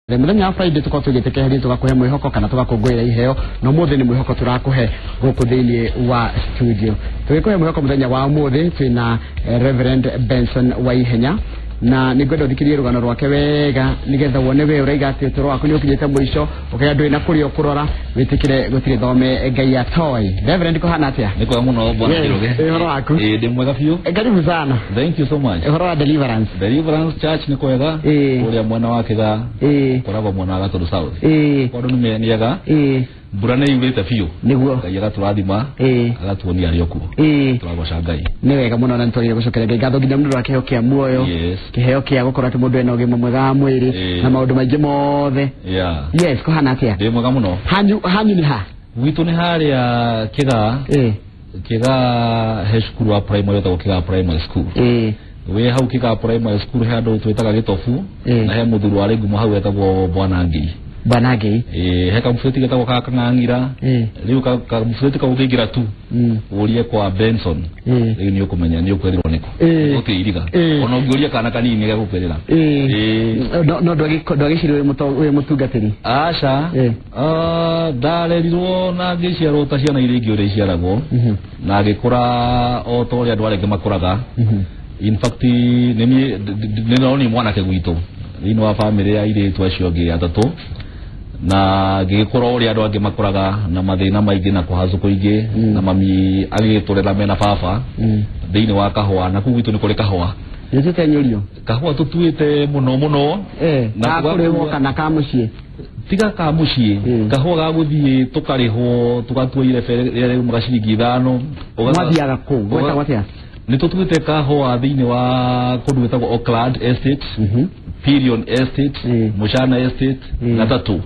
Muthenya wa Friday tukorwo tugĩtĩkĩrĩria tũgakũhe mwĩhoko kana tũgakũngũĩra iheo, no mũthĩ nĩ mwĩhoko tũrakũhe gũkũ thĩinĩ wa studio. Tũgĩkũhe mwĩhoko mũthenya wa ũmũthĩ twĩna Reverend Benson Waihenya, na nĩngwenda ũthikĩrie rũgano rwake wega nĩgetha wone we ũraiga atĩ ũtũro waku nĩ ũkinyĩte mũico, ũkaiga ndũrĩ na kũrĩa ũkũrora, wĩtĩkĩre gũtirĩ thome Ngai atoĩ. Reverend, kũhana atĩa? Nĩ kwega mũno, bwana Njoroge. Ũhoro waku? Ĩĩ, ndĩ mwega biũ. Karibu sana. Thank you so much. Ũhoro wa Deliverance? Deliverance Church nĩ kwega. Kũrĩa mwena wa Kĩgaa, koragwo mwena wa Gatũndũ South. Kũndũ nĩ nĩega. Mbura nĩ yurĩte biũ. Ngai agatũrathima, agatuonia arĩ o kuo. Tũragoca Ngai. Nĩ wega mũno na nĩtwagĩrĩire gũcokeria Ngai ngatho nginya mũndũ wa kĩheo kĩa muoyo, kĩheo kĩa gũkorwo atĩ mũndũ ena ũgima mwega wa mwĩrĩ na maũndũ maingĩ mothe. Yes, kũhana atĩa? Ndĩ mwega mũno. Hanyu nĩ ha? Gwitũ nĩ harĩa Kĩgaa. Kĩgaa he cukuru wa primary wĩtagwo Kĩgaa Primary School. Wĩ hau Kĩgaa Primary School he handũ twĩtaga Gĩtobu, na he mũthuri warĩ ngumo hau etagwo Bwana Ngei. Bwana Ngei. Ĩĩ, he kamũbeti getagwo ka Kang'ang'ira. Rĩu kamũbeti kau ũngĩingĩra tu ũrie kwa Benson, rĩu nĩ ũkũmenya, nĩ ũkwĩrĩrwo nĩkũ. Gũtirĩ iriga. Ona ũngĩũria kana kanini nĩgegũkwĩrĩra. No ndwagĩcirio wĩ mũtungatĩri? Aca. Ndarerirwo na ngĩciarwo ta ciana iria ingĩ ũrĩa iciaragwo, na ngĩkũra o ta ũrĩa andũ arĩa angĩ makũraga. In fact, nĩ niĩ nĩ no niĩ mwanake gwitũ thĩinĩ wa bamĩrĩ ya airĩtu acio angĩ atatũ, na ngĩgĩkũra ũrĩa andũ angĩ makũraga na mathĩna maingĩ na kũhacũ kũingĩ, na mami agĩgĩtũrera mena baba thĩinĩ wa kahũa, na kũu gwitũ nĩ kũrĩ kahũa. Nĩtuĩte nyũrio. Kahũa tũtuĩte mũno mũno. Na Ka kũrĩhwo kana ka mũciĩ? Tiga ka mũciĩ. Kahũa ga gũthiĩ tũkarĩhwo, tũgatua irebe rĩrĩa rĩumaga ciringi 5. Mwathiaga kũ? Gwetagwo atĩa? Nĩ tũtuĩte kahũa thĩinĩ wa kũndũ gwĩtagwo Oakland Estate, Pirion Estate, Mũcana Estate, na Tatũ.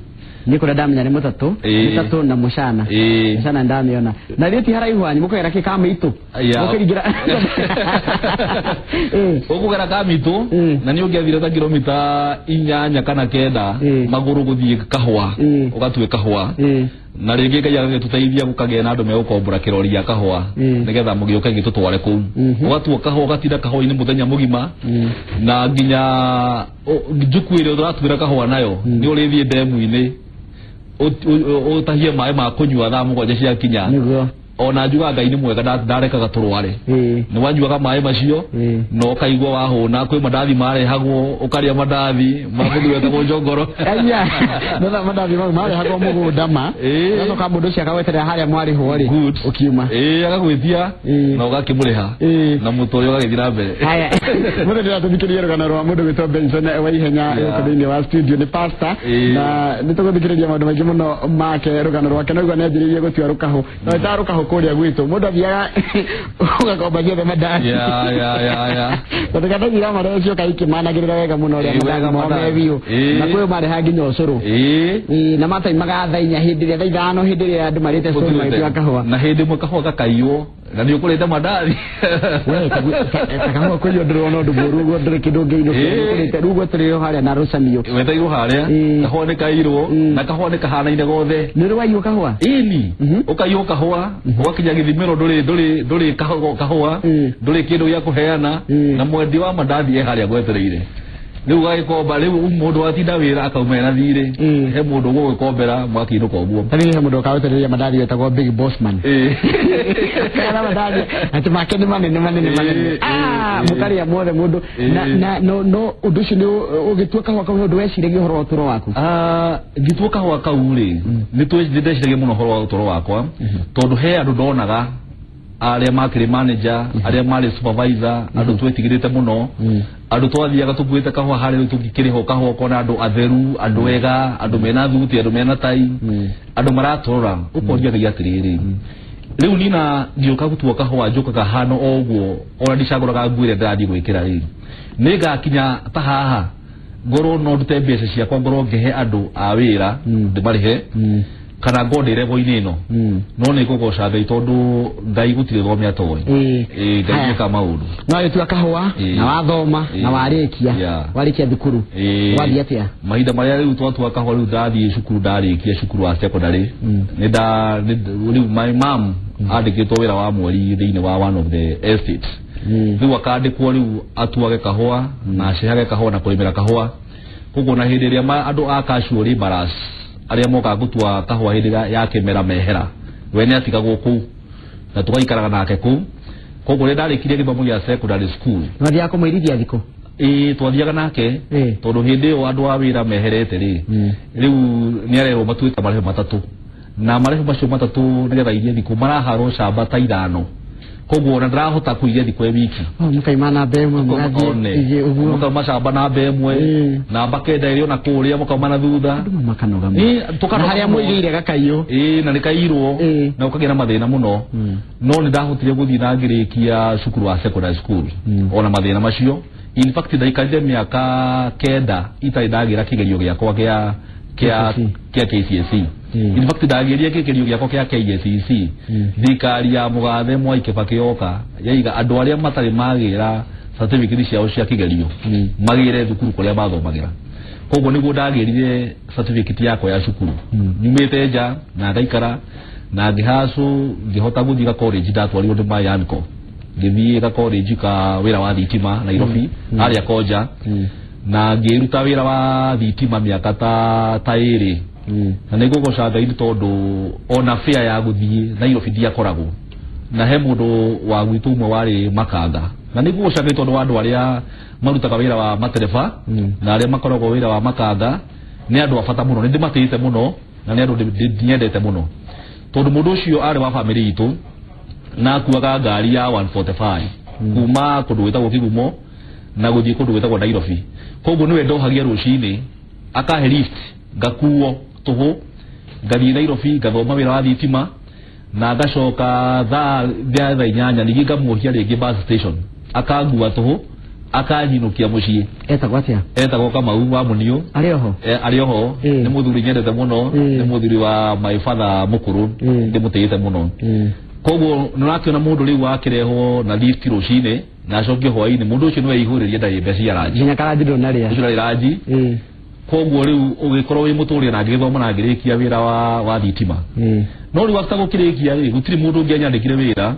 Nĩ kũrĩa ndamenya nĩ Mũtatũ. Mũtatũ na Mũcana. Mũcana ndamĩona. Na rĩu ti haraihu wanyu, mũkagera kĩ Kamĩitũ? Mũkĩringĩra. Ũkũgera Kamĩitũ, na nĩ ũngĩathire ta kilomita 8 kana 9 magũrũ gũthiĩ kahũa, ũgatue kahũa. Na rĩngĩ Ngai agagĩtũteithia gũkagĩa na andũ megũkombora kĩrori gĩa kahũa, nĩgetha mũgĩũke gĩtũtware kũu. Ũgatua kahũa, ũgatinda kahũa-inĩ mũthenya mũgima, na nginya njuku ĩrĩa ũratuĩra kahũa nayo, nĩ ũrĩthiĩ ndemu-inĩ ũtahie maĩ ma kũnyua thaa 7 ciakinya. Ona njugaga Ngai nĩ mwega, ndarekaga tũrware. Nĩ wanyuaga maĩ macio, na ũkaigua wahũna. Kwĩ mandathi marehagwo, ũkarĩa mandathi ma mũthuri wetagwo Njongoro. Aya, no mandathi mau marehagwo mũgũnda ma. Ũgacoka mũndũ ũcio akagweterera harĩa mwarĩhwo rĩ, ũkiuma. Agagwĩtia, na ũgakĩmũrĩha. Na mũtũrĩre ũgagĩthiĩ na mbere. Haya. Mũndũ ndĩratũthikĩrĩria rũgano rwa mũndũ gwĩtwo Benson Waihenya gũkũ thĩinĩ wa studio, nĩ pastor, na nĩtũgũthikĩrĩria maũndũ maingĩ mũno make rũgano rwake. No igua nĩanjĩrĩirie gũtua rũkahũ. No ĩtaga rũkahũ kũrĩa gwitũ. Mũndũ athiaga ũgakomba ciothe mandathi. Tondũ kandathi ya marĩa ũcio kaikĩmanagĩrĩra wega mũno ũrĩa Wega mandathi mao me mandathi. biũ. Na kwĩ mareha nginya ũcũrũ. Na mataimaga thaa 4 hĩndĩ ĩrĩa thaa 5 hĩndĩ ĩrĩa andũ marĩte cũrũ Ũtuĩte. magĩtua kahũa. Na hĩndĩ ĩmwe kahũa gakaiywo, na nĩ ũkũrĩte mandathi. We, ta kahũa kũiywo ndũrona ũndũ mũũru ũguo, ndũrĩ kĩndũ ũngĩinũkia. Ũkũrĩte, rĩu gwetereirwo harĩa na rũcanio. Wetereirwo harĩa, kahũa nĩ kaiyirwo, na kahũa nĩ kahanaine gothe. Nĩ ũrĩ waiywo kahũa? Ĩni. Ũkaiywo kahũa, ũgakinya gĩthimĩro ndũrĩ kahũa, ndũrĩ kĩndũ gĩa kũheana, na mwendia wa mandathi e harĩa gwetereire. Rĩu ũgagĩkomba, rĩu mũndũ watinda wĩra akauma ena thirĩ, he mũndũ ũgũgĩkombera mwakĩinũka ũguo. Rĩu he mũndũ ũkagwetereria mandathi wetagwo Big Bossman. Kana mandathi atĩ make nĩ manene manene manene. Mũkarĩa mothe mũndũ. Na no ũndũ ũcio nĩ ũgĩtua kahũa kau, ũndũ weciragia ũhoro wa ũtũũro waku? Ngĩtua kahũa kau rĩ, nĩ ndeciragia mũno ũhoro wa ũtũũro wakwa, tondũ he andũ ndonaga arĩa makĩrĩ manager, arĩa marĩ supervisor, andũ twetigĩrĩte mũno, andũ twathiaga tũkuĩte kahũa harĩa rĩu tũngĩkĩrĩhwo kahũa, ũkona andũ atheru, andũ ega, andũ mena thuti, andũ mena tai, andũ maratũrora, ũkoria Ngai atĩrĩrĩ, rĩu nina ngĩũka gũtua kahũa njũkaga hano o ũguo, ona ndicagũraga nguo ĩrĩa ndĩrathiĩ gwĩkĩra rĩ, nĩngakinya ta haha ngorwo no ndute mbeca ciakwa, ngorwo ngĩhe andũ a wĩra ndĩmarĩhe, kana ngorwo ndĩ level-inĩ ĩno. No nĩ ngũgoca Ngai tondũ Ngai gũtirĩ thome atoĩ. Ngai nĩekaga maũndũ. No wagĩtua kahũa, na wathoma, na warĩkia. Warĩkia thukuru. Wathiĩ atĩa? Mahinda marĩa rĩu twatua kahũa, rĩu ndathiĩ cukuru, ndarĩkia cukuru wa secondary, rĩu my mom andĩkĩtwo wĩra wa mweri thĩinĩ wa one of the estates. Rĩu akandĩkwo rĩu atuage kahũa na acehage kahũa na kũrĩmĩra kahũa. Koguo na hĩndĩ ĩrĩa andũ a casual laborers arĩa mokaga gũtua kahũa hĩndĩ ya kĩmera mehera, we nĩ atigagwo kũu na tũgaikaraga nake kũu. Koguo rĩrĩa ndarĩkirie gĩthomo gĩa secondary school, Mwathiaga kũmũirithia thikũ? Ĩĩ, twathiaga nake tondũ hĩndĩ ĩyo andũ a wĩra meherete rĩ, rĩu nĩ arerwo matuĩte marĩhũ matatũ, na marĩhũ macio matatũ nĩgetha irie thikũ maraharwo camba ta ithano. Koguo ona ndarahota kũiria thikũ e wiki. Mũkaima namba ĩmwe mũgathiĩ ũguo, mũkauma camba namba ĩmwe, namba kenda ĩrĩ ona kũrĩa mũkauma na thutha. Andũ makanoga mũno. Na harĩa mũigĩire gakaiywo. Ĩĩ, na nĩkaiyirwo na ũkagĩa na mathĩna mũno. No nĩ ndahotire gũthiĩ na ngĩrĩkia cukuru wa secondary school ona mathĩna macio. In fact ndaikarire mĩaka 9 itarĩ ndagĩra kĩgerio gĩakwa kĩa KCSE. In fact ndagĩria kĩgerio gĩakwa kĩa KCSE. Thirikari ya mũgathe Mwai Kibaki yoka yaiga andũ arĩa matarĩ magĩra certificate ciao cia kĩgerio magĩre thukuru kũrĩa mathomagĩra. Koguo nĩguo ndagĩrire certificate yakwa ya cukuru. Nyumĩte nja na ngaikara na ngĩhacũ ngĩhota gũthiĩ ga college, ndatwarirwo nĩ my uncle. Ngĩthiĩ ga college ka wĩra wa thitima Nairobi harĩa Konja, na ngĩruta wĩra wa thitima mĩaka ta ĩrĩ. Na nĩ ngũgoca Ngai nĩ tondũ ona fare ya gũthiĩ Nairobi ndiakoragwo, na he mũndũ wa gwitũ ũmwe warĩ makanga, na nĩ ngũgoca Ngai tondũ wa andũ arĩa marutaga wĩra wa matereba na arĩa makoragwo wĩra wa makanga nĩ andũ a bata mũno, nĩ ndĩmatĩĩte mũno na nĩ andũ nyendete mũno, tondũ mũndũ ũcio arĩ wa bamĩrĩ itũ na akuaga ngari ya 145 kuma kũndũ gwĩtagwo Kigumo na gũthiĩ kũndũ gwĩtagwo Nairobi. Koguo nĩwe ndohagia rũcinĩ akahe lift ngakuo tũhũ ngathiĩ Nairobi ngathoma wĩra wa thitima na ngacoka thaa 8:30 ningĩ ngamuohia rĩngĩ bus station akangua tũhũ akanyinũkia mũciĩ. Etagwo atĩa? Etagwo Kamau wa Mũniũ. Arĩ oho? Arĩ oho. Nĩ mũthuri nyendete mũno, nĩ mũthuri wa my father mũkũrũ, ndĩmũtĩĩte mũno. Koguo nĩ ũrakĩona mũndũ rĩu akĩrehwo na lift rũcinĩ na acokio hwaĩ-inĩ, mũndũ ũcio nĩwe ihũrĩria ndarĩ mbeca cia ranji, nginya karanji ndũnarĩa, ũcio ndarĩ ranji. Koguo rĩu ũgĩkorwo wĩ mũtũrĩre na ngĩgĩthoma na ngĩrĩkia wĩra wa thitima. No rĩu after gũkĩrĩkia rĩ, gũtirĩ mũndũ ũngĩ anyandĩkire wĩra,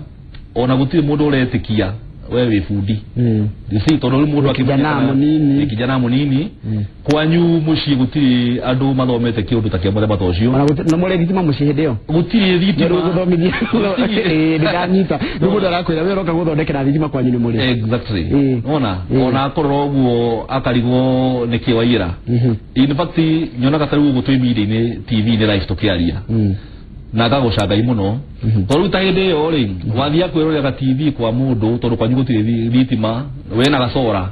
ona gũtirĩ mũndũ ũretĩkia we wĩ bundi. You see, tondũ rĩu mũndũ kijana mũnini, kijana mũnini, kwanyu mũciĩ gũtirĩ andũ mathomete kĩũndũ ta kĩa mũthemba ta ũcio. Na mũrĩ thitima mũciĩ hĩndĩ ĩyo? Gũtirĩ thitima. Rĩu gũthomithia. Ndĩranyita. Rĩu mũndũ arakwĩra we ũroka gũthondekera thitima kwanyu nĩ mũrĩ. Exactly. Ona ona akorwo ũguo akarigwo nĩkĩ waiyĩra. In fact nyonaga ta rĩu ũguo twĩ media-inĩ, TV-inĩ live tũkĩaria. Na ngagoca Ngai mũno tondũ ta hĩndĩ ĩyo rĩ wathiaga kwĩrorera TV kwa mũndũ tondũ kwanyu gũtirĩ thitima, we na gacora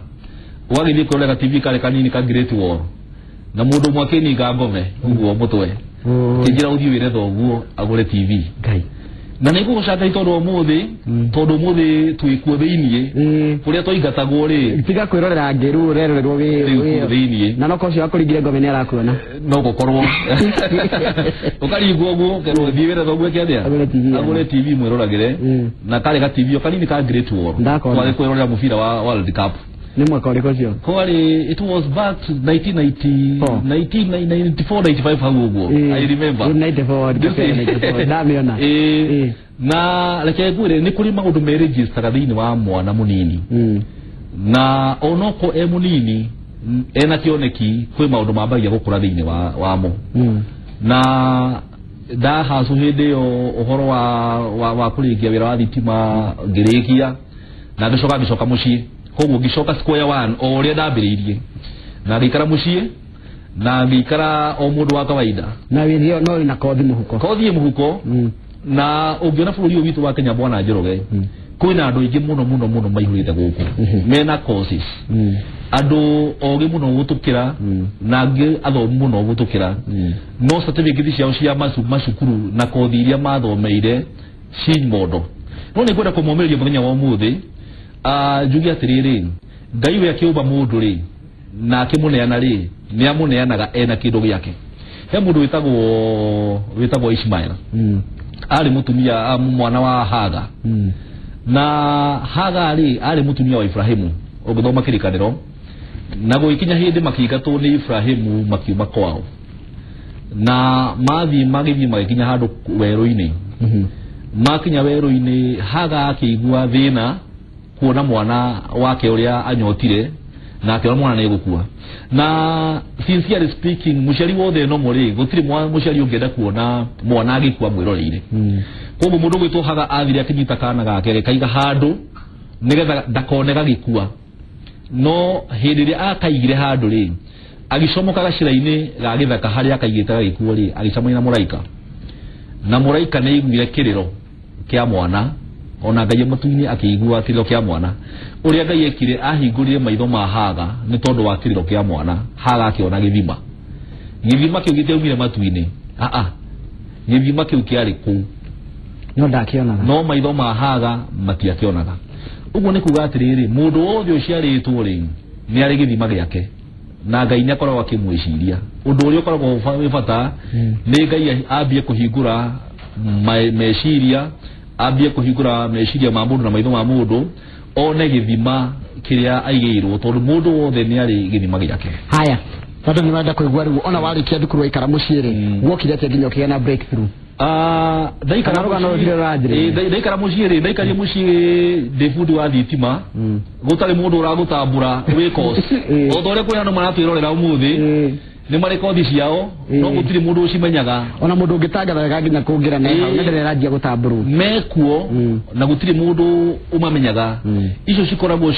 ũgagĩthiĩ kwĩrorera TV karĩ kanini ka Great Wall na mũndũ ũmwe akĩninga ngome ũguo mũtwe kĩnjĩra ũthiĩ wĩre thoguo agũre TV. Ngai. Na nĩ ngũgoca Ngai tondũ ũmũthĩ, tondũ ũmũthĩ twĩkuo thĩiniĩ kũrĩa twaingatagwo rĩ, tiga kwĩrorera ngĩru ũrerorerwo wĩ thĩiniĩ, na no ũcio wakũringire ngome nĩ arakuona, no gũkorwo ũkaringwo ũguo ũkerwo thiĩ wĩre thoguo eke atĩa, agũre TV mwĩroragĩre, na karĩ ga TV o kanini ka Great Wall twarĩ kwĩrorera mũbira wa World Cup. Nĩ mwaka ũrĩkũ ũcio? Kwarĩ, it was back 1990 1994 95 hau ũguo, I remember. 94 94 ndamĩona. Na reke ngwĩre nĩ kũrĩ maũndũ meregistaga thĩinĩ wa mwana mũnini, na onoko e mũnini ena kĩoneki kwĩ maũndũ mambagia gũkũra thĩinĩ wamo. Na ndahacũ hĩndĩ ĩyo ũhoro wa kũrĩkia wĩra wa thitima ngĩrĩkia na ngĩcoka ngĩcoka mũciĩ. Koguo ngĩcoka square one o ũrĩa ndambĩrĩirie, na ngĩikara mũciĩ na ngĩikara o mũndũ wa kawaida. Na wĩthio no wĩna kothi mũhuko, kothi mũhuko. Na ũngĩona bũrũri ũyũ witũ wa Kenya bwana Njoroge, kwĩna andũ aingĩ mũno mũno mũno maihũrĩte gũkũ mena courses, andũ ogĩ mũno gũtũkĩra na angĩ athomu mũno gũtũkĩra, no certificate ciao cia macukuru na kothi iria mathomeire ci mondo. No nĩ ngwenda kũmomĩrĩria mũthenya wa ũmũthĩ, njuge atĩrĩrĩ, Ngai we akĩũmba mũndũ rĩ na akĩmũneana rĩ, nĩ amũneanaga ena kĩndũ gĩake. He mũndũ wĩtagwo Ishmael, arĩ mũtumia mwana wa Haga, na Haga rĩ arĩ mũtumia wa Ibrahimu ũngĩthoma kĩrĩkanĩro, na gũgĩkinya hĩndĩ makĩingatwo nĩ Ibrahimu makiuma kwao, na mathiĩ magĩthiĩ magĩkinya handũ werũ-inĩ. Makinya werũ-inĩ Haga akĩigua thĩna kuona mwana wake ũrĩa anyotire Na akiona mwana nĩ egũkua. Na sincerely speaking, mũciari wothe no mũrĩ gũtirĩ mũciari ũngĩenda kuona mwana agĩkua mwĩroreire. Koguo mũndũ ũgwĩtwo Haga athire akĩnyita kana gake agĩkaiga handũ nĩgetha ndakone gagĩkua. No hĩndĩ ĩrĩa akaigire handũ rĩ, agĩcomoka gacĩra-inĩ ga gĩthaka harĩa akaigĩte gagĩkuo rĩ, agĩcemania na mũraika. Na mũraika nĩ aiguire kĩrĩro kĩa mwana, ona Ngai matu-inĩ akĩigua kĩrĩro kĩa mwana. Ũrĩa Ngai ekire, ahingũrire maitho ma Haga nĩ tondũ wa kĩrĩro kĩa mwana. Haga akĩona gĩthima. Gĩthima kĩu gĩtiaumire matu-inĩ, gĩthima kĩu kĩarĩ kũu, no ndakĩonaga. No maitho ma Haga matiakĩonaga. Ũguo nĩ kuga atĩrĩrĩ, mũndũ wothe ũciarĩtwo rĩ, nĩ arĩ gĩthima gĩake, na Ngai nĩ akoragwo akĩmwĩciria. Ũndũ ũrĩa ũkoragwo wĩ bata nĩ Ngai ambie kũhingũra meciria, ambie kũhingũra meciria ma mũndũ na maitho ma mũndũ, one gĩthima kĩrĩa aigĩirwo, tondũ mũndũ wothe nĩ arĩ gĩthima gĩake. Haya, tondũ nĩ marenda kũigua rĩu, ona warĩkia thukuru waikara mũciĩ rĩ, wokire atĩa nginya ũkĩgĩa na breakthrough? Ndaikara ndaikara mũciĩ rĩ, ndaikarire mũciĩ ndĩ bundi wa thitima, gũtarĩ mũndũ ũragũtambũra wĩ course. O ta ũrĩa kwĩna andũ maratwĩrorera ũmũthĩ, nĩ marĩ kothi ciao, no gũtirĩ mũndũ ũcimenyaga. Ona mũndũ ũngĩtangatha wega nginya kũngĩra na hau, na ndĩraranjia gũtambũrwo. Mekuo, na gũtirĩ mũndũ ũmamenyaga. Icio cikoragwo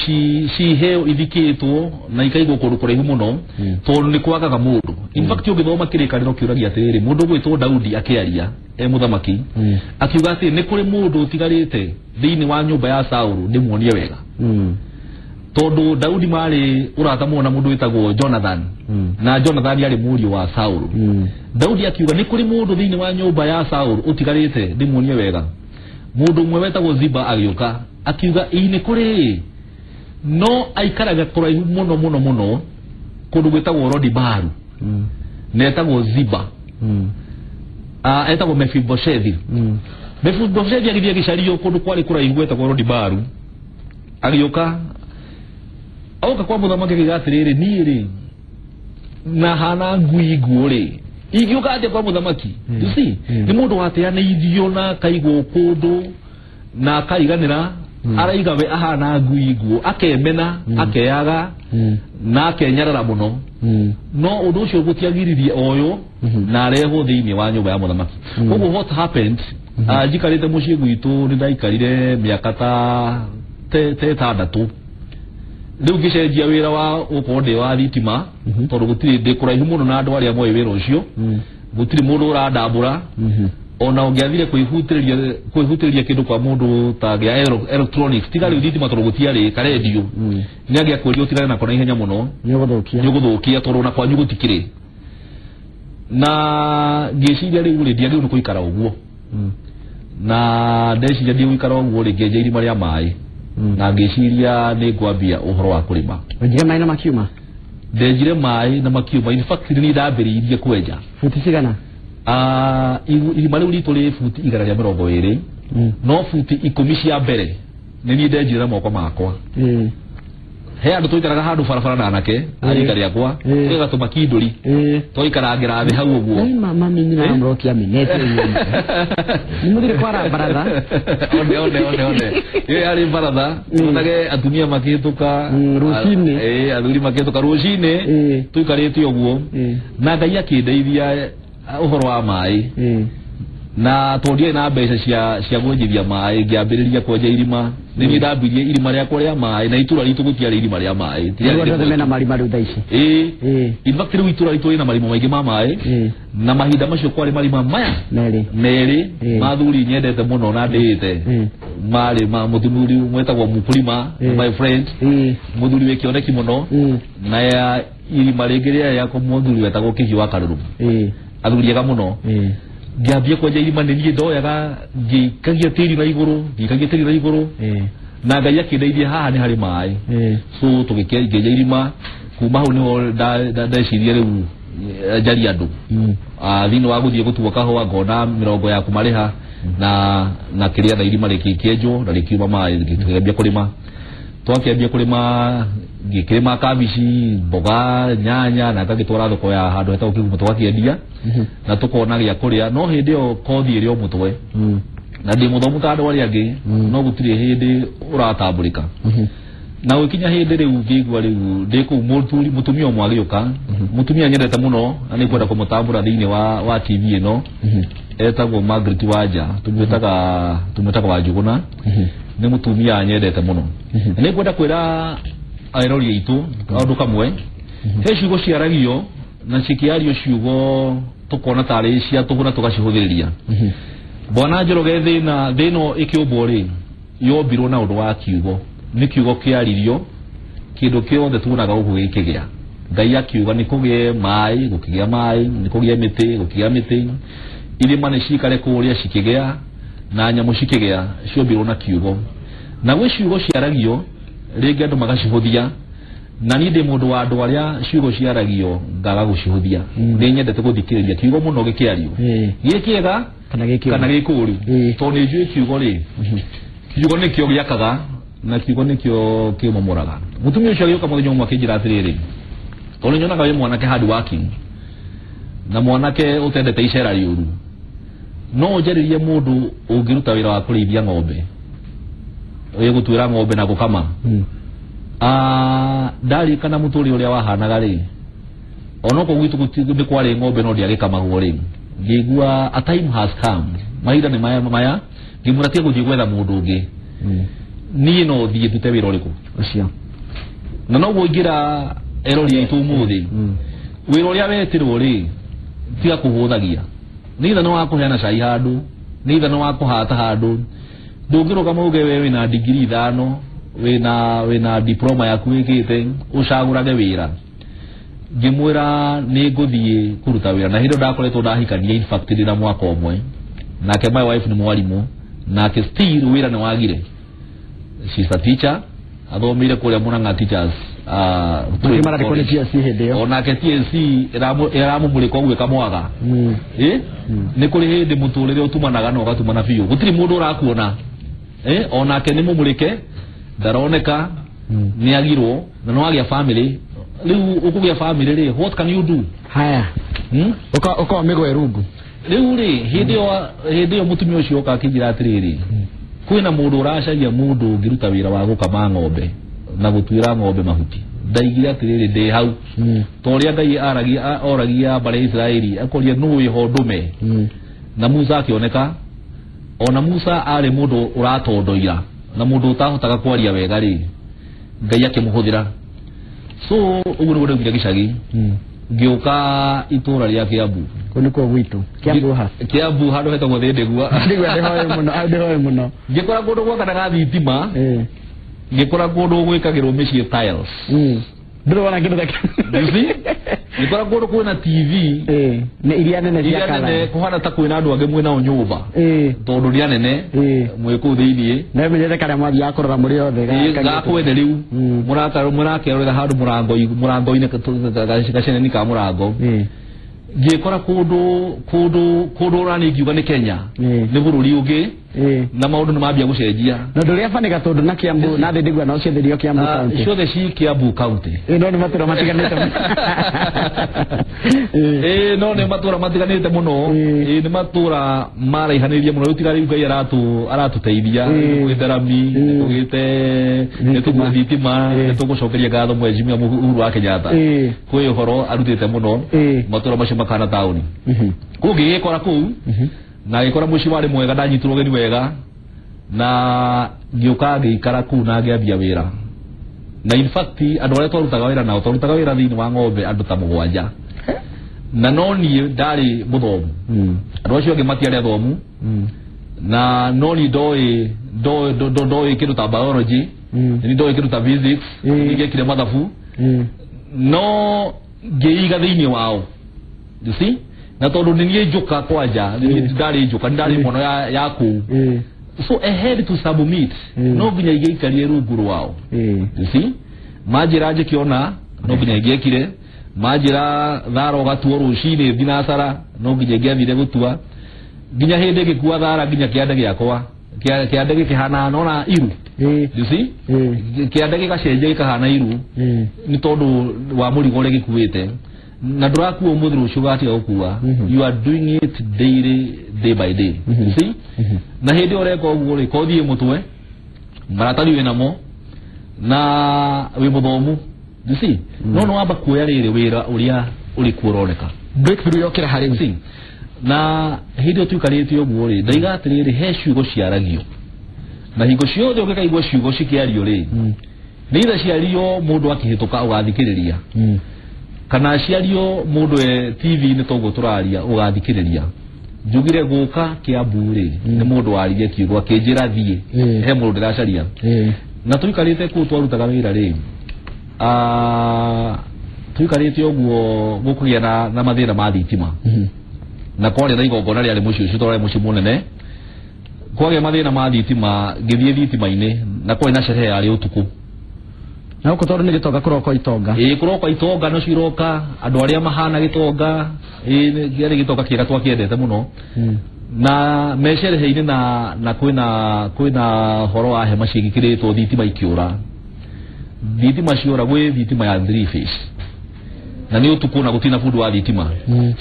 ciheo ithikĩtwo na ikaigwo kũndũ kũraihu mũno, tondũ nĩ kwagaga mũndũ. In fact, ũngĩthoma kĩrĩkanĩro kĩũragia atĩrĩrĩ, mũndũ ũgwĩtwo Daudi akĩaria e mũthamaki, akiuga atĩ nĩ kũrĩ mũndũ ũtigarĩte thĩinĩ wa nyũmba ya Saũlũ ndĩmuonie wega. Tondũ Daudi marĩ ũrata mũno na mũndũ wĩtagwo Jonathan, na Jonathan arĩ mũriũ wa Saũlũ. Daudi akiuga nĩ kũrĩ mũndũ thĩinĩ wa nyũmba ya Saũlũ ũtigarĩte ndĩmuonie wega. Mũndũ ũmwe wetagwo Ziba agĩũka akiuga ĩ nĩ kũrĩ, no aikaraga kũraihu mũno mũno mũno kũndũ gwĩtagwo Rodibaru, na etagwo Ziba, etagwo Mefiboshethi. Mefiboshethi agĩthiĩ agĩcario kũndũ kwarĩ kũraihu gwetagwo Rodibaru, agĩũka oka kwa mũthamaki akiuga atĩrĩrĩ, niĩ rĩ na hana ngui nguo rĩ, ingĩũka atĩa kwa mũthamaki? You see, nĩ mũndũ wateanĩirio na akaigwo kũndũ na akaiganĩra, araiga we ahana ngui nguo, akemena, akeaga na akenyarara mũno. No ũndũ ũcio gũtiagiririe oyo na arehwo thĩinĩ wa nyũmba ya mũthamaki. Koguo what happened, njikarĩte mũciĩ gwitũ nĩ ndaikarire mĩaka ta ĩtandatũ. Rĩu ngĩcenjia wĩra wa gũkorwo ndĩ wa thitima, tondũ gũtirĩ, ndĩ kũraihu mũno na andũ arĩa moĩ wĩra ũcio, gũtirĩ mũndũ ũrandambũra. Ona ũngĩathire kwĩhutĩrĩria kĩndũ kwa mũndũ ta gĩa electronics, tiga rĩu thitima tondũ gũtiarĩ karendio, nĩ angĩakwĩrire ũtigane nako na ihenya mũno, nĩ ũgũthũkia tondũ ona kwanyu gũtikĩrĩ. Na ngĩciria rĩu rĩ, ndiagĩrĩirwo nĩ gũikara ũguo. Na ndeciria ndigũikara ũguo rĩ, ngĩenja irima rĩa maĩ, na ngĩciria nĩ ngwambia ũhoro wa kũrĩma. Wenjire maĩ na makiuma? Ndenjire maĩ na makiuma. In fact, nĩ ndambĩrĩirie kwenja. Buti cigana? Irima rĩu ritũ rĩ buti 120, no buti 10 cia mbere nĩ niĩ ndenjire na moko makwa. He andũ tũikaraga handũ barabara na anake a rika rĩakwa, tũgatũma kindũri, tũikarangĩra thĩ hau ũguo. Mami nyina amrokia minete. Nĩ mũthire kwara baratha? One one one one. Ĩyo yarĩ baratha, tuonage atumia makĩhĩtũka rũcinĩ. Athuri makĩhĩtũka rũcinĩ, tũikarĩte ũguo. Na Ngai akĩndeithia ũhoro wa maĩ. Na tondũ ndiarĩ na mbeca cia gwenjithia maĩ, ngĩambĩrĩria kwenja irima. Nĩ niĩ ndambirie irima rĩakwa rĩa maĩ, na itũra ritũ gũtiarĩ irima rĩa maĩ. Rĩu andũ othe mena marima rĩu thaa ici. In fact rĩu itũra ritũ rĩna marima maingĩ ma maĩ, na mahinda macio kwarĩ marima maya merĩ ma thuri nyendete mũno na ndĩĩte, marĩ ma mũthuri mwetagwo Mũkulima, my friend, mũthuri wĩ kĩoneki mũno, na ya irima rĩngĩ rĩarĩ rĩa mũthuri wetagwo Kĩhiũ wa Karũrũ, athuri ega mũno. Ngĩambia kwenja irima, nĩ niĩ ndoyaga ngĩikagia tĩri na igũrũ, ngĩikagia tĩri na igũrũ, na Ngai akĩndeithia haha nĩ harĩ maĩ. So tũgĩkĩenja irima, kuma hau nĩho ndeciria rĩu njarie andũ. Thĩinĩ wa gũthiĩ gũtua kahũa ngona mĩrongo ya kũmarĩha, na kĩrĩa na irima rĩkĩenjwo na rĩkiuma maĩ, tũkĩambia kũrĩma. Twakĩambia kũrĩma, ngĩkĩrĩma kabici, mboga, nyanya, na ngagĩtwara thoko ya handũ hetagwo Kĩgumo tũgakĩendia, na tũkona gĩa kũrĩa. No hĩndĩ ĩyo kothi ĩrĩ o mũtwe, na ndĩ mũthomu ta andũ arĩa angĩ, no gũtirĩ hĩndĩ ũratambũrĩka. Na gũkinya hĩndĩ rĩu ngĩigua rĩu ndĩ kũu mũtumia ũmwe agĩũka, mũtumia nyendete mũno na nĩ ngwenda kũmũtambũra thĩinĩ wa TV ĩno, etagwo Margaret Wanja, tumwĩtaga Wanjũgũna. Nĩ mũtumia nyendete mũno. Na nĩ ngwenda kwĩra erori aitũ kaũndũ kamwe. He ciugo ciaragio na cikĩario ciugo tũkona tarĩ cia tũhũ na tũgacihũthĩrĩria. Bwana Njoroge, thĩna ĩkĩũmbwo rĩ, yombirwo na ũndũ wa kiugo. Nĩ kiugo kĩaririo, kĩndũ kĩothe tuonaga gũkũ gĩkĩgĩa. Ngai akiuga nĩ kũgĩe maĩ, gũkĩgĩa maĩ, nĩ kũgĩe mĩtĩ, gũkĩgĩa mĩtĩ, irĩma nĩ cikare kũrĩa cikĩgĩa, na nyamũ cikĩgĩa, ciombirwo na kiugo. Na gwĩ ciugo ciaragio rĩngĩ andũ magacihũthia, na niĩ ndĩ mũndũ wa andũ arĩa ciugo ciaragio ngaga gũcihũthia. Nĩ nyendete gũthikĩrĩria kiugo mũno gĩkĩario, gĩ kĩega kana kana gĩkũru, tondũ nĩ njũĩ kiugo rĩ, kiugo nĩkĩo gĩakaga na kiugo nĩkĩo kĩmomoraga. Mũtumia ũcio agĩũka mũthenya ũmwe akĩnjĩra atĩrĩrĩ, tondũ nyonaga wĩ mwanake hard working na mwanake ũtendete icera rĩũru, no ũnjarĩrie mũndũ ũngĩruta wĩra wa kũrĩithia ng'ombe, wĩ gũtuĩra ng'ombe na gũkama. Ndarikana mũtũrĩre ũrĩa wahanaga rĩ, onokorwo gwitũ nĩ kwarĩ ng'ombe no ndiagĩkamagwo rĩ, ngĩigua a time has come, mahinda nĩ maya maya, ngĩmwĩra tiga gũthiĩ gwetha mũndũ ũngĩ, niĩ no thiĩ ndute wĩra ũrĩkũ ũcio. Na noguo ingĩra erori aitũ ũmũthĩ, wĩra ũrĩa wetirwo rĩ, tiga kũhũthagia. Nĩ itha nĩ wa kũheana cai handũ, nĩ itha nĩ wa kũhata handũ, ndũngĩrũgama uge we wĩna digiri 5, wĩna diploma yaku wĩkĩte, ũcagũrage wĩra. Ngĩmwĩra nĩ ngũthiĩ kũruta wĩra, na hĩndĩ ĩyo ndakoretwo ndahikania, in fact ndĩna mwaka ũmwe nake. My wife nĩ mwarimũ, nake still wĩra nĩ wagire. She's a teacher, athomeire kũrĩa Murang'a Teachers Maingĩ marandĩkwo nĩ TSC hĩndĩ ĩyo. Onake TSC ĩramũmũrĩka ũguo ĩkamwaga. Nĩ kũrĩ hĩndĩ mũtũrĩre ũtumanaga na ũgatumana biũ, gũtirĩ mũndũ ũrakuona. Onake nĩ mũmũrĩke, ndaroneka, nĩ agirwo na no agĩa family. Rĩu ũkũgĩa family rĩ, what can you do? Haya. Ũka mĩgwe rungu. Rĩu rĩ, hĩndĩ ĩyo mũtumia ũcio oka akĩnjĩra atĩrĩrĩ, kwĩna mũndũ ũracaria mũndũ ũngĩruta wĩra wa gũkama ng'ombe na gũtuĩra ng'ombe mahuti. Ndaigire atĩrĩrĩ, ndĩ hau, ta ũrĩa Ngai aragia oragia mbarĩ ya Isiraeli, akoria nũ wĩho ndũme, na Musa akĩoneka. Ona Musa arĩ mũndũ ũratondoira na mũndũ ũtahotaga kwaria wega rĩ, Ngai akĩmũhũthĩra. So ũguo nĩguo ndaumire gĩcagi, ngĩũka itũra rĩa Kiambu. Kũu nĩkuo gwitũ Kiambu ha? Kiambu, handũ hetagwo Thĩndĩgua. Ndigua ndĩhoe mũno, au ndĩhoe mũno. Ngĩkora kũndũ gwakanaga thitima, ngĩkora kũndũ gwĩkagĩrwo mĩciĩ tiles. Ndũrĩ wona kĩndũ ta kĩu. You see, ngĩkora kũndũ kwĩna TV. Nĩ iria nene cia iria kala. Nene kũhana ta kwĩna andũ angĩ mwĩnao nyũmba, tondũ nĩ anene, mwĩ kũu thĩiniĩ. Na menyete karĩa mwathiaga kũrora mũrĩ othe. Gakwene rĩu mũrakerorera handũ mũrango-inĩ, gaceneni ka mũrango. Ngĩkora kũndũ ũrani ngiuga nĩ Kenya, nĩ bũrũri ũngĩ, na maũndũ nĩ mambia gũcenjia. Na ũndũ ũrĩa bani Gatũndũ na Kiambu na Thĩndĩgua no cienderio Kiambu County. Ciothe ci Kiambu County. No nĩ matũra matiganĩte. Ĩĩ, no nĩ matũra matiganĩte mũno. Ĩĩ, nĩ matũra maraihanĩrie mũno. Rĩu tiga rĩu Ngai aratũteithia, nĩkũgĩte rami, nĩkũgĩte nĩtũgũ thitima, nĩtũgũcokeria ngatho Mheshimiwa Uhuru wa Kenyatta. Kwĩ ũhoro arutĩte mũno, matũra macio makana taũni. Kũu ngĩgĩkora kũu na ngĩkora mũciĩ warĩ mwega, ndanyitirwo ũgeni wega, na ngĩũka ngĩikara kũu na ngĩambia wĩra. Na in fact andũ arĩa twarutaga wĩra nao, twarutaga wĩra thĩinĩ wa ng'ombe andũ ta 7, na no niĩ ndarĩ mũthomu. Andũ acio angĩ matiarĩ athomu, na no niĩ ndoĩ kĩndũ ta biology, nĩ ndoĩ kĩndũ ta physics, nĩ ngekire mathabu, no ngĩiga thĩinĩ wao, you see. Na tondũ nĩ niĩ njũka kwanja, nĩ niĩ ndarĩ njũka, nĩ ndarĩ mono ya kũu, so I had to submit. No nginya ingĩikarie rungu rwao, you see. Manjĩra njĩkĩona no nginya ingĩekire, manjĩra thara ũgatuo rũcinĩ thinacara, no nginya ingĩathire gũtua, nginya hĩndĩ ngĩkua thara nginya kĩande gĩakwa kĩande gĩkĩhana nona iru. You see, kĩande gĩgacenjia gĩkahana iru, nĩ tondũ wa mũrigo ũrĩa gĩkuĩte. Na ndũrakua ũmũthĩ, rũciũ ũgatiga gũkua. You are doing it daily, day by day, you see. Na hĩndĩ ĩyo ũreka ũguo rĩ, kothiĩ mũtwe maratathi wĩ namo, Na wĩ mũthomu. You see? No nĩ wamba kuoya rĩrĩ wĩra ũrĩa ũrĩ kuo ũroneka. Breakthrough yokĩra harĩ. See? Na hĩndĩ ĩyo tuikarĩte ũguo rĩ, ndaiga atĩrĩrĩ, he ciugo ciaragio. Na hingo ciothe ũngĩkaigua ciugo cikĩario rĩ, nĩ either ciario mũndũ akĩhĩtũka ũgathikĩrĩria, kana ciario mũndũ e TV-inĩ toguo tũraria ũgathikĩrĩria. Njugire gũka Kiambu rĩ, nĩ mũndũ waririe kiugo akĩnjĩra thiĩ, he mũndũ ndĩracaria. Na tuikarĩte kũu twarutaga wĩra rĩ, tuikarĩte ũguo gũkũgĩa na mathĩna ma thitima. Na kwarĩ na igongona rĩarĩ mũciĩ ũcio, twarĩ mũciĩ mũnene. Kwagĩa mathĩna ma thitima, ngĩthiĩ thitima-inĩ, na kwarĩ na sherehe yarĩ ũtukũ. Na gũkũ tondũ nĩ gĩtonga kũroka itonga. Ĩĩ, kũroka itonga no ciroka, andũ arĩa mahana gĩtonga, ĩĩ, kĩarĩ gĩtonga kĩega twakĩendete mũno. Na me sherehe-inĩ na kwĩna ũhoro wa hema ciĩkĩrĩtwo thitima ikĩũra. Thitima ciora gwĩ thitima ya 3 phase. Na nĩ ũtukũ na gũtirĩ na bundi wa thitima.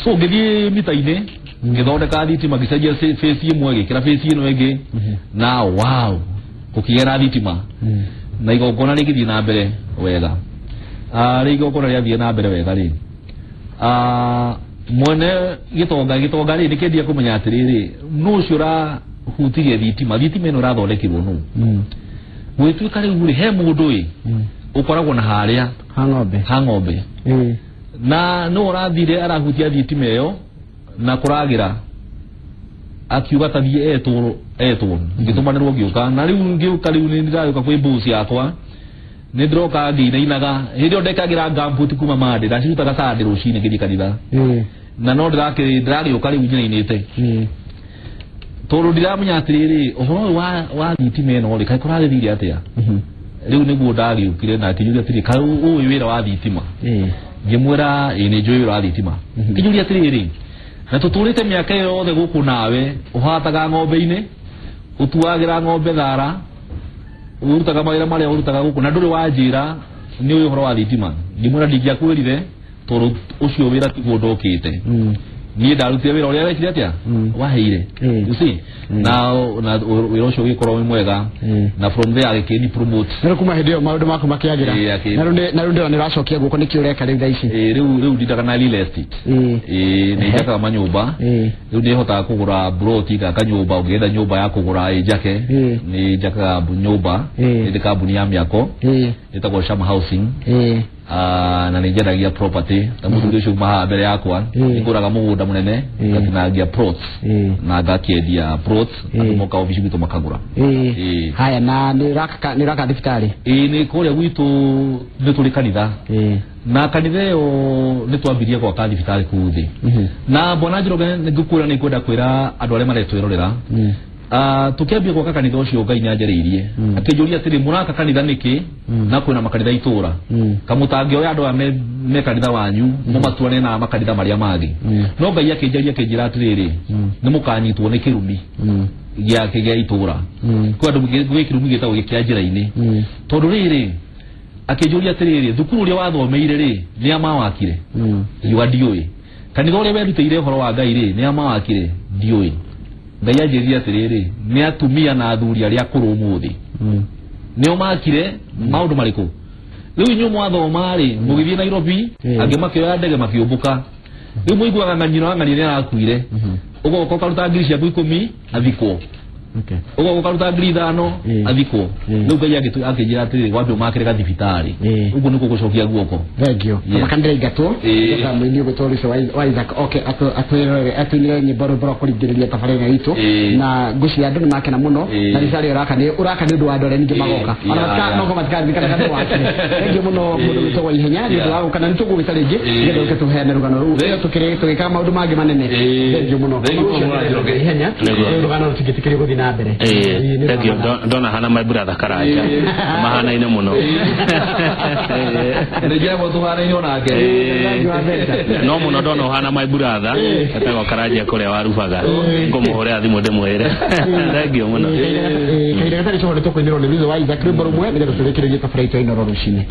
So ngĩthiĩ mita-inĩ, ngĩthondeka thitima, ngĩcenjia phase ĩmwe, ngĩkĩra phase ĩno ĩngĩ, na wow, gũkĩgera thitima. Na igongona rĩgĩthiĩ na mbere wega. Rĩ igongona rĩathiĩ na mbere wega rĩ, mwene gĩtonga rĩ nĩkĩendia kũmenya atĩrĩrĩ, nũ ũcio ũrahutirie thitima, thitima ĩno ĩrathondekirwo nũ. Gwĩtuĩka rĩu rĩ, he mũndũ ĩ ũkoragwo na harĩa ha ng'ombe, ha ng'ombe. Na nũ ũrathire arahutia thitima ĩyo na kũragĩra, akiuga ta thiĩ etwo, ngĩtũmanĩrwo ngĩũka. Na rĩu ngĩũka rĩu nĩ ndĩragĩũka kwĩ boss yakwa, nĩ ndĩroka ngĩinainaga. Hĩndĩ ĩyo ndekagĩra gumboot kuma Monday, ndacirutaga Sunday rũcinĩ ngĩthiĩ kanitha. Na no ndĩragĩũka rĩu nyinainĩte. Tondũ ndiramenya atĩrĩrĩ, ũhoro ũyũ wa thitima ĩno rĩ, kaĩ kũragĩthire atĩa? Rĩu nĩguo ndagĩũkire na akĩnjũria atĩrĩrĩ, kaĩ ũĩ wĩra wa thitima? Ngĩmwĩra ĩĩ nĩ njũĩ wĩra wa thitima. Akĩnjũria atĩrĩrĩ, na tũtũrĩte mĩaka ĩyo yothe gũkũ nawe, ũhataga ng'ombe-inĩ, ũtuagĩra ng'ombe thara, ũrutaga mawĩra marĩa ũrutaga gũkũ, na ndũrĩ wanjĩra nĩ ũĩ ũhoro wa thitima. Ngĩmwĩra ndingĩakwĩrire tondũ ũcio wĩra tiguo ndokĩte. Niĩ ndarutire wĩra ũrĩa wekire atĩa? Waheire. You see? Na wĩra ũcio ũgĩkorwo wĩ mwega. Na from there agĩkĩni promote. Na kuma hĩndĩ ĩyo maũndũ maku makĩagĩra. Na rĩu ndĩrona nĩ ũracokia guoko, nĩkĩ ũreka rĩu thaa ici? Rĩu ndindaga na real estate. Nĩ njakaga manyũmba. Rĩu nĩ hotaga kũgũra ploti, ngaka nyũmba, ũngĩenda nyũmba ya kũgũra ĩ njake, nĩ njakaga nyũmba, nĩ kambuni ya mĩako, ĩtagwo Shama Housing. Na nĩ njendagia property, ta mũthuri ũcio uma haha mbere yakwa, nĩ ngũraga mũgũnda mũnene, ngatinangia plots, na ngakĩendia plots, andũ moka obici gwitũ makagũra. Haya, na nĩ ũraka thibitarĩ? Ĩĩ, nĩ kũrĩa gwitũ nĩ tũrĩ kanitha. Na kanitha ĩyo nĩ twambirie gwaka thibitarĩ kũu thĩ. Na bwana Njoroge, ngũkwĩra nĩ ngwenda kwĩra andũ arĩa maretwĩrorera, tũkĩambia gwaka kanitha ũcio Ngai nĩanjarĩirie. Akĩnjũria atĩrĩ, mũraka kanitha nĩkĩ na kwĩna makanitha itũra? Kamũtangĩoya andũ aya me kanitha wanyu, mũmatuane na makanitha marĩa mangĩ. No Ngai akĩnjaria akĩnjĩra atĩrĩrĩ, nĩ mũkanyitwo nĩ kĩrumi gĩake gĩa itũra. Kwĩ andũ gwĩ kĩrumi gĩtagwo kĩa njĩra-inĩ. Tondũ rĩrĩ, akĩnjũria atĩrĩrĩ, thukuru ũrĩa wathomeire rĩ, nĩ a mawakire? Ngiuga ndiũĩ. Kanitha ũrĩa werutĩire ũhoro wa Ngai rĩ, nĩ a mawakire? Ndiũĩ. Ngai anjĩrire atĩrĩrĩ, nĩ atumia na athuri arĩa akũrũ ũmũthĩ nĩo makire maũndũ marĩkũ. Rĩu inyuĩ mwathoma rĩ, mũgĩthiĩ Nairobi, angĩ makĩoya ndege makĩũmbũka. Rĩu mũiguaga ng'anyino wa ng'ania nĩ arakuire, ũgoka ũkaruta ngiri ciaku 10 athikwo, ũgoka ũkaruta ngiri 5 athikwo. Rĩu Ngai akĩnjĩra atĩrĩrĩ, wambe ũmakĩre gathibitarĩ. Ũguo nĩkuo gũcokia guoko. Thank you. Makanithä ingatwo mũini ũgwĩtwo Lucy wa Isaac oke atwĩrore atũinĩre nyĩmbo rwĩmbo rwa kũringĩrĩria tabarĩra itũ, na ngwĩciria andũ nĩ makena mũno. Na thibitarĩ ũraka nĩ ũraka nĩ ũndũ wa andũ arĩa ningĩ magoka, ona nogo matikaririkana kana wakire. Thank you mũno mũndũ wĩtagwo Ihenya nĩ ũndũ wa gũka, na nĩ tũgũgwĩta rĩngĩ nĩgetha ũke tũheane rũgano rũu tũgĩkaga maũndũ mangĩ manene. Thank you mũno Ihenya, rũgano rũtingĩtĩkĩrio gũthiĩ na mbere. Thank you. Ndona hana my brother Karanja mahanaine mũno. Nĩ njagwo tũhanaine onake. No mũno ndona ũhana my brother etagwo Karanja kũrĩa warubaga, ngũmũhũrĩra thimũ ndĩmwĩre. Thank you mũno. Kahinda gatarĩ coho nĩ tũkũinĩrwo nĩ Lucy wa Isaac rwĩmbo rũmwe nĩgetha tũrĩkĩrĩrie tabarĩra itũ ya Inooro rũcinĩ.